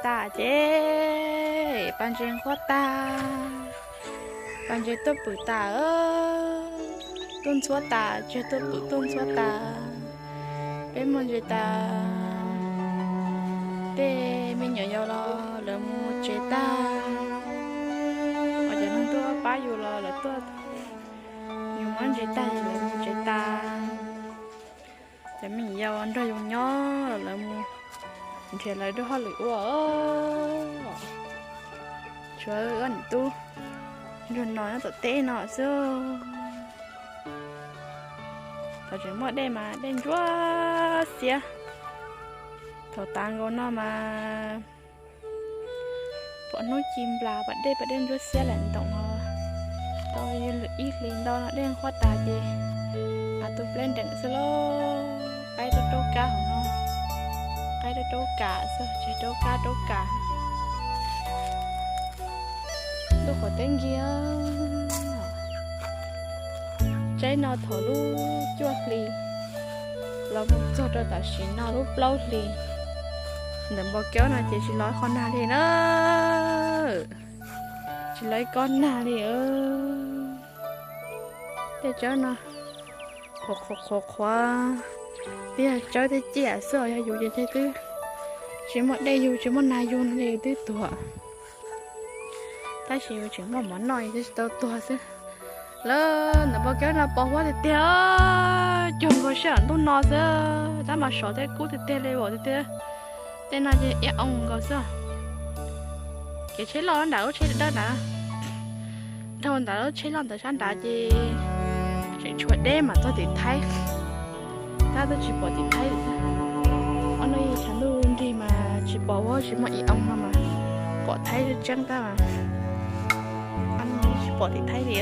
Tas ces pas ntses nquab tag, pas ntses tuaj pwm tas, tuaj ntxhuab tas, tseg tuaj pwm tuaj ntxhuab tas. Peb muag ntses tas, tej me nyuam yaus los lawv mus tsev tag, cov neeg tuaj pab yus los lawv tuaj, yus muab ntses tag ces lawv mus tsev tas. Cov me nyuam yaus nrog yus nyob los lawv mus nrhiav lawv lub hauj lwm ua. Tshuav wb ob niam tub ntsuag no nyob tom teb no xwb. Thaum tseem muaj dej mas dej ntsuab xiab. Thaum tas nkaus no mas pom hnub ci nplas pas dej pas dej ntsuab xiab lawm ntoos os. Tau ib hlis ntau no dej nquab tas ces av tus pleb nreem xwb lauj. Qaib raub raub kab hauv no, qaib raub raub kam xwb, tseg raub kab raub kam. Lub qhov teb nkig, tsaib no thaum lub cuaj hli los mus txog rau tam sim no lub plaub hli. Ntawm npau kev no ces tsis los ib qho nag li na, tsis los ib kob nag li. Tej tsawb no qhuav qhuav qhuav qhuav, twb yog tsawb tej ciaj xwb os, yog yus ces twb tsis muaj dej yug tsis muaj nag yug no ces yus twb tuag. Tab sis yus tseem muaj mov noj yus thiaj tsis tau tuag xwb. Lawm ntawm npau kev no pos huab tiag tiag, cuag nkaus sij hawm ntuj no xwb, tab mas sov thiab kub tiag tiag li vauv tiag tiag. Tej no ces iab oo nkaus xwb. Kev tsheb loj nram lub tsheb dawb nrad, dhau ntawm lub tsheb loj ntawd sab nrad ces tseem tshuav deb mas txog tim Thaib. Tab twb tsis pom tim Thaib li. Ob hnub tshav ntuj nrig mas tsis pom huab tsis muaj ib oo no mas pom Thaib tseeb tab mas ob hnub tsis pom tim Thaib li.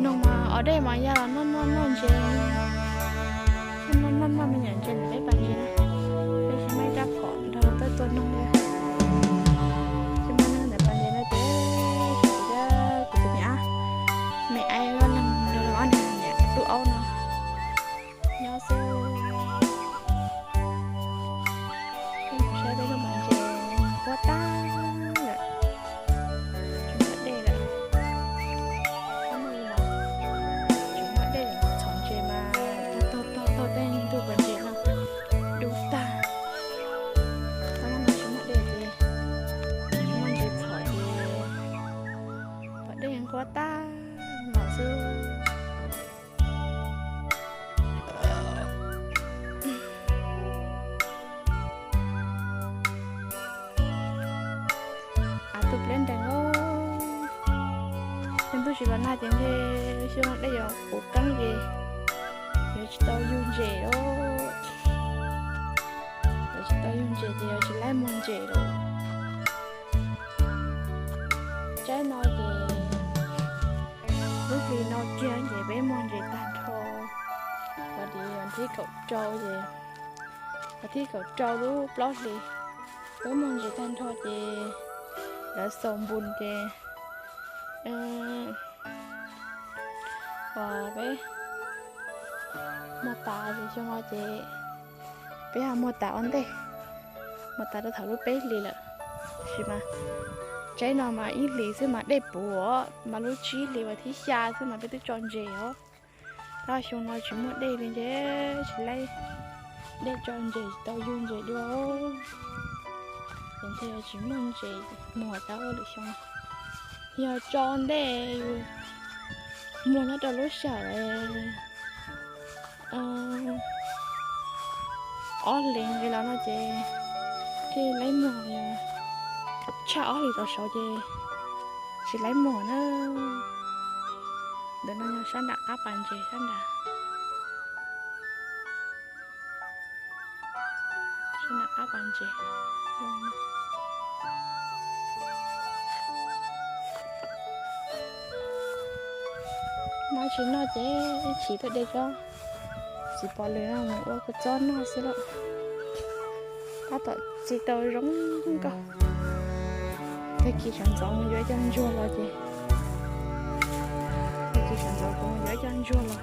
Noog mas os dej mas ya los noj noj noj ntses, noj noj noj me nyuam ntses ntawm peb pas ntses na. Peb tsis muaj ib rab phom nrog tuaj tua noog li. Tsis muaj neeg ntawm pas ntses no ces kuv thiab kuv tus niam, me aib loj leeg nrog ob niag niam tub aub no nyob xwb. Peb mus saib peb lub pas ntses nquab tag lawm, tsis muaj dej lawm. Ob hnub no tsis muaj dej, txhom ntses mas taug taug taug tej ntug pas ntses no dub tag. Ob hnub no tsis muaj dej ces tsis muaj ntses txhom ces pom dej nquab tag los xwb. Av tus pleb nrees os. Xyoo ntuj tsis los nag ces ntshe xyoo no dej yuav puv qeeb ces yuav tsis tau yug ntses lawm. Yuav tsis tau yug ntses ces yuav tsis laib muag ntses lawm. Tsaib no ces lub hli no kiag ces peb muag ntses tag nrho. Ua li vas thib kaum rau ces, vas thib kaum rau lub plaub hlis peb muag ntses tag nrho ces lawv xaus npus ces uas peb muag tas ces xyoo no ces peb ho muag tas ua ntej, muag tas rau thaum lub peb hlis lawm. Tab sis mas tsaib no mas ib hlis xwb mas dej puv os, mas lub tsib hlis vas thib xya xwb mas peb twb tso ntses os. Tab xyoo no tsis muaj dej li ces tsis laib dej tso ntses, tsis tau yug ntses dua. Ces ntshe tsis muaj ntses muag tau lwm xyoo. Yog tso ntej yus muag nyob rau lub sij hawm ob hlis li los no ces thiaj laib muag, tshaj ob hlis rov saud ces tsis laib muag na. Ntawm no yog sab nram qab pas ntses sab nrad. Sab nram qab pas ntses. Noj tsis noj ces ib chim tuaj de tsob txiv pos lws no mus ua kua txob noj xwb lauj. Tab tom txi tau zoo nkauj. Tag kis sawv ntxov mus yuav ib co ntsuag los ces, tag kis sawv ntxov kuv mus yuav ib co ntsuag los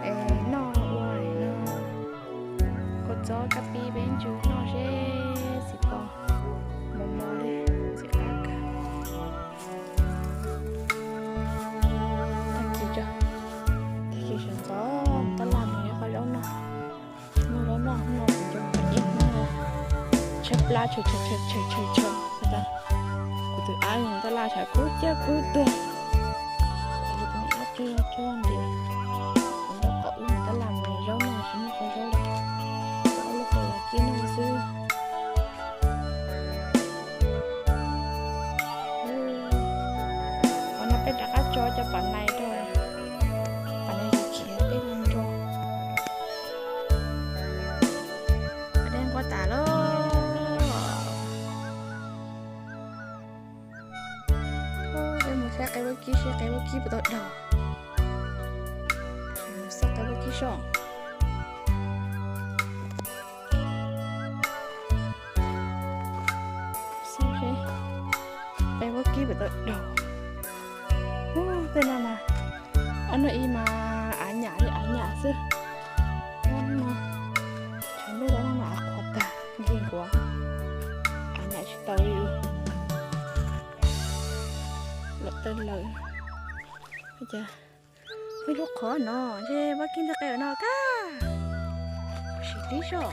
es noj ua no, kua Tshee tshee tshee tshee tshee, kuv tus ab mus tab laj tshav kub ciaj kub tuag. Kuv tus me ab tsuag tsuag nti, kuv nrog qhov wb mus tab laj mus zaub no tsis muaj qhov zaub li, ob lub qe los kib noj xwb. Qhov no peb rov qab tso cov pam nais rau, pam nais khiav dej nrog. Dej nquag tas lawm. Peb mus saib qe vaub kib seb qe vaub kib puas tau daug. Mus xauj qe vaub kib seb. Xauj seb qe vaub kib puas tau daug. Tej no mas, ob no ib mas av nyam li av nyam xwb. Ob no, tshav ntuj no mas av qhuav tag, nkeeg nkuav, av nyam tsis tau li. Lawm tawg lawm. Ib lub qhov no ntshe vaub kib ntawd qe no kag. Sim tib soj.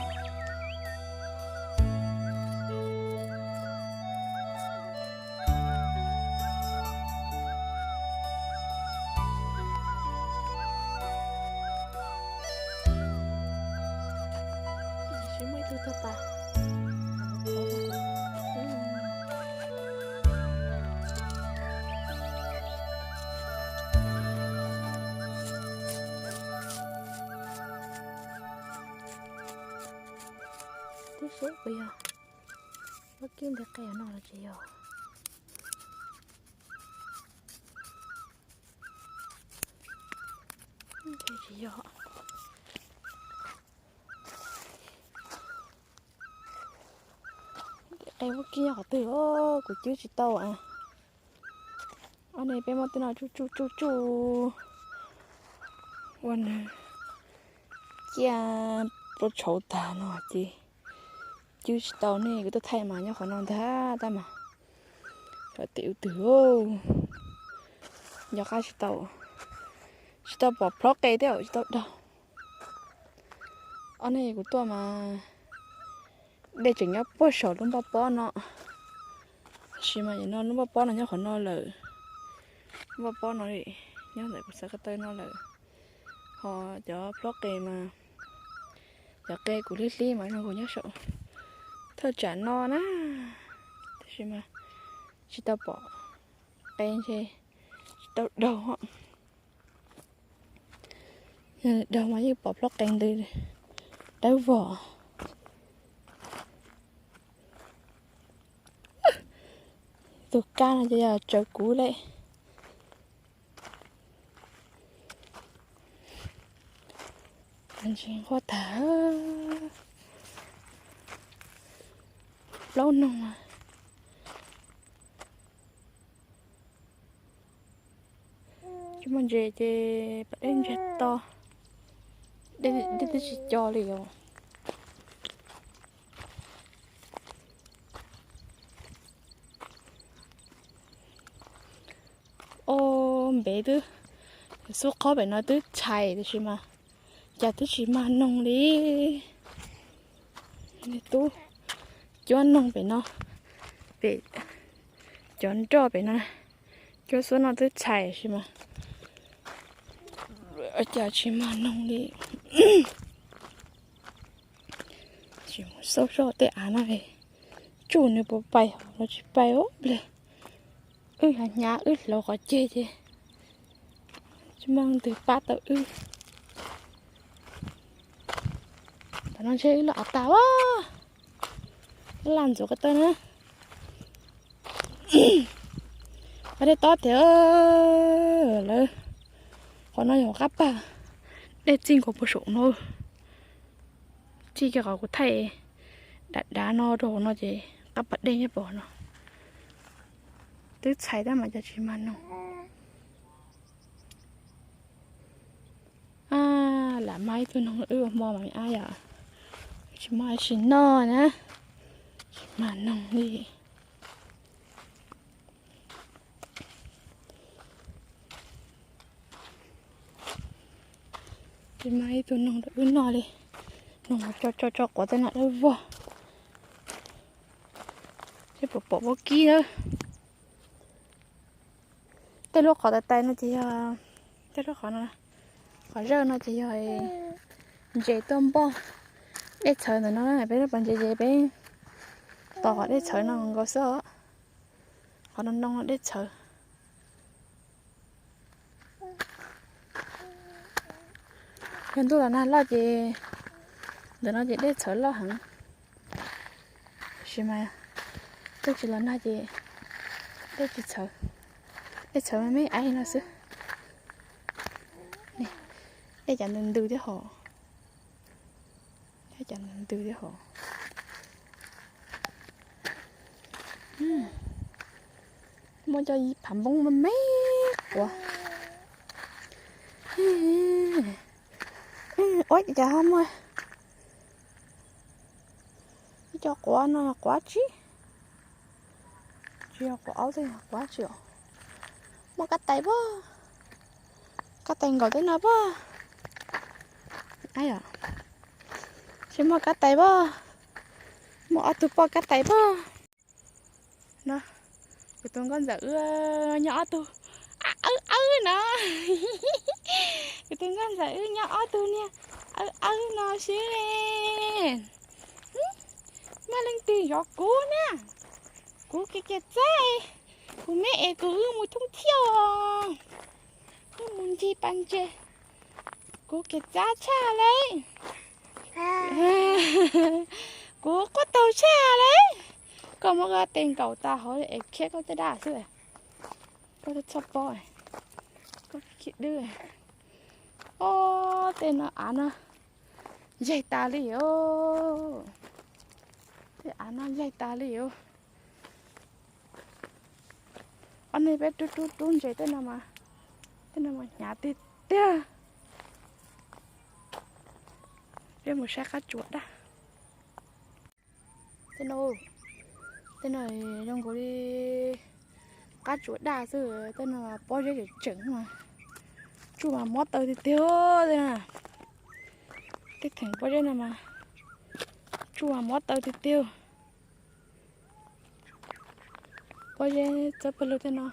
Tsis muaj ib tug tog pas. Tib seb puas yog vaub kib ntawd qe no los tsis yog. Tsis yog. Qe vaub kib nyob qhov twg os, kuv cwb tsis tau. Ob no peb muab tej no tsuj tsuj tsuj tsuj ua nws ciaj plaub tshauv tag no ces cwb tsis tau ne. Kuv tuaj thaij mas nyob qhov no ntag tab mas, xyov tim ub twg, nco qab tsis tau, tsis tau pom plhob qe thiab tsis tau daug. Ob no kuv tuaj mas dej tseem nyob puag saum lub npoj pob no, tab sis mas no lub npoj pob no nyob qhov no lawm. Lub npoj pob no nyob ntawm kuv xav ko taw no lawm. Ho cov plhob qe mas, cov qe kuv hlib hlib mas zoo nkaus nyob saum thaj tsam no na, tab sis mas tsis tau pom qe ntshe tsis tau daug. Yog daug mas yeej pom plhob qe ntws dawb vog. Tus kab no ces yog tsawv kuv lawm. Ntsis nquag tag, plaub noog. Tsis muaj ntses ces pas dej ntsiag to, dej twb tsis co li os. Au, npev twb, xub qhob pem no twb txhais tiam sis mas cas twb tsis mag noog li. Tub cuab noog pem no, pem cov nroj pem no, cuab xub no twb txhais tiam sis mas cas tsis mag noog li. Xauj soj tej av no, tsuj nws puas pais hauv los tsis pais os nplig. Wb hnyav hnyav wb hloov qhov ceg ces tsis muaj leej twg pab tau wb. Tam no ntshe wb loj av tas as, laj ntxuav ko taw na. Pab dej tob tiag lawm. Qhov no yog qab pag, dej txij nkaus puag saum no. Txij kiag qhov kuv thaij dav dav no rau hauv no ces qab pas dej nyob pem no. Twb txhais tab mas cas tsis mag noog. Lam mag ib tug noog wb ua hmo mas me ab yom, tsis mag sim noj na, tsis mag noog li. Tsis mag ib tug noog rau wb noj li. Noog tso tso tso quav tej no dawb vog. Pom pom vaub kib lawm. Tej lub qhov tais tais no ces yog, tej lub qhov no, qhov zawj no ces yog ntses tuaj npoj dej txhawv ntawm no. Peb lub pas ntses ces peb tos qhov dej txhawv no nkaus xwb os. Qhov no no dej txhawv. Yog ntuj los nag loj ces ntawm no ces dej txhawv loj heev. Tab sis mas ntuj tsis los nag ces dej tsis txhawv, dej txhawv me me aiv no xwb. Dej cas ntws ntws thiab hos. Dej cas ntws ntws thiab hos. Muaj cov phav npoob me me quav. Ua cas ho muaj ib co quav no, quav tsib, tsis yog quav aub, tej quav tsib os. Muaj kab tais pob, kab tais nkaum tej no pob. Aib, tsis muaj kab tais pob, muaj ob tug poj kab tais pob. No, kuv tus nkauj ntxawm wb nyob ob tug, awb awb no. Kuv tus nkauj ntxawm wb nyob ob tug niag awb awb no xwb li. Muaj leej twg zov kuv na? Kuv kev cai txab, kuv me es kuv wb mus thoob thiaj, wb mus ncig pas ntses, kuv kev txab tshaj li. Kuv quaj taug tshaj li. Koj muab koj tes nkaum tas hauv es khiab koj caj dab xwb. Koj txhob pob, koj khiab dwb. Ob, tej no av no yaig tas li os. Tej av no yaig tas li os. Ob, nej peb rub rub rub ntses tej no mas, tej no mas hnyav tiag tiag. Peb mus saib qab tsuas daj. Tej no, tej no zoo nkaus li qab tsuas daj xwb, tej no pob zeb tseem tseem mas tsuj mas mob taw tiag tiag. Tej no, tej theem pob zeb no mas tsuj mas mob taw tiag tiag. Pob zeb txawb pawg lug tej no.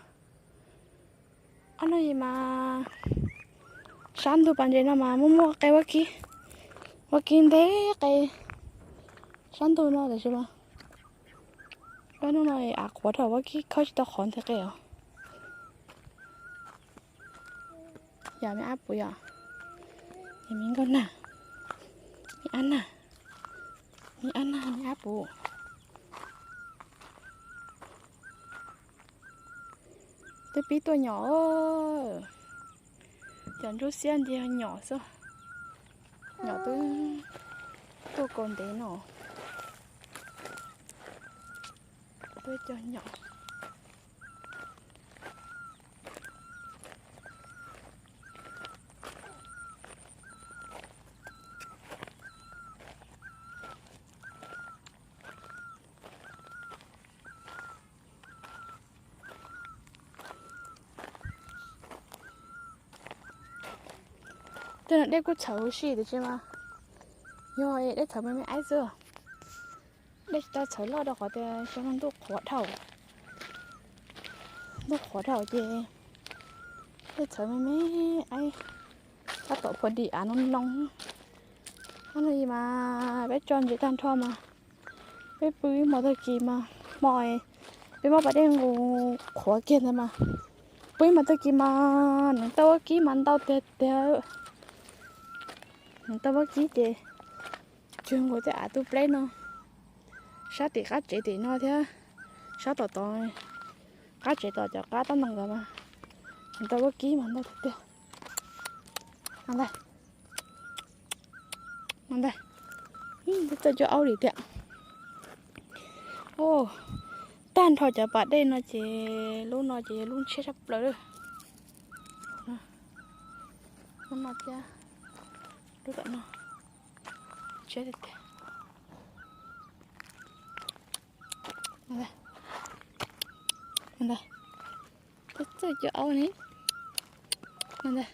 Ob, no mas sab ntug pas ntses no mas muaj muaj qe vaub kib, vaub kib ntev qe sab ntug no tiam sis mas hnub no av qhuav dhau, vaub kib khawb tsis tau qhov ntawd qe os. Yog me ab puv yom, yog me nkauj nag, me ab nag, me ab nag me ab puv. Twb pib tuaj nyom, cov ntsuab xiab ntawd yog nyom xwb, nyom twb tuaj kaus ntev no. Tuaj cog nyom. Tej no dej kuj txhawv huv si tiam sis mas yog dej txhawv me me aib xwb. Dej tsis tau txhawv loj rau qhov tias xyoo no ntuj qhuav dhau, ntuj qhuav dhau ces dej txhawv me me aib, tab tom phuam dim av no no. Ob, no mas peb tso ntses tag nrho mas peb pw ib hmos tag kis mas hmo, peb muab pas dej nqus qhuav kiag ntawd mas pw ib hmos tag kis mas nws tau vaub kib mas ntau tiag tiag. Nws tau vaub kib ces cuag nkaus tej av tub pleb no, sab tim qab tsev tim no thiab sab tom tod, qab tsev tom cov qab tab ntoo ntawd mas nws tau vaub kib mas ntau tiag tiag. Ntag, ntag, twb txawj cuab aub li tiag. Tag nrho cov pas dej no ces lub no ces yog lub ntshiab tshaj plaws lawm. Lub no thiab lub tom no ntshiab tiag tiag. Ntag, twb txawj cuab aub li. Ntag,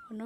qhov no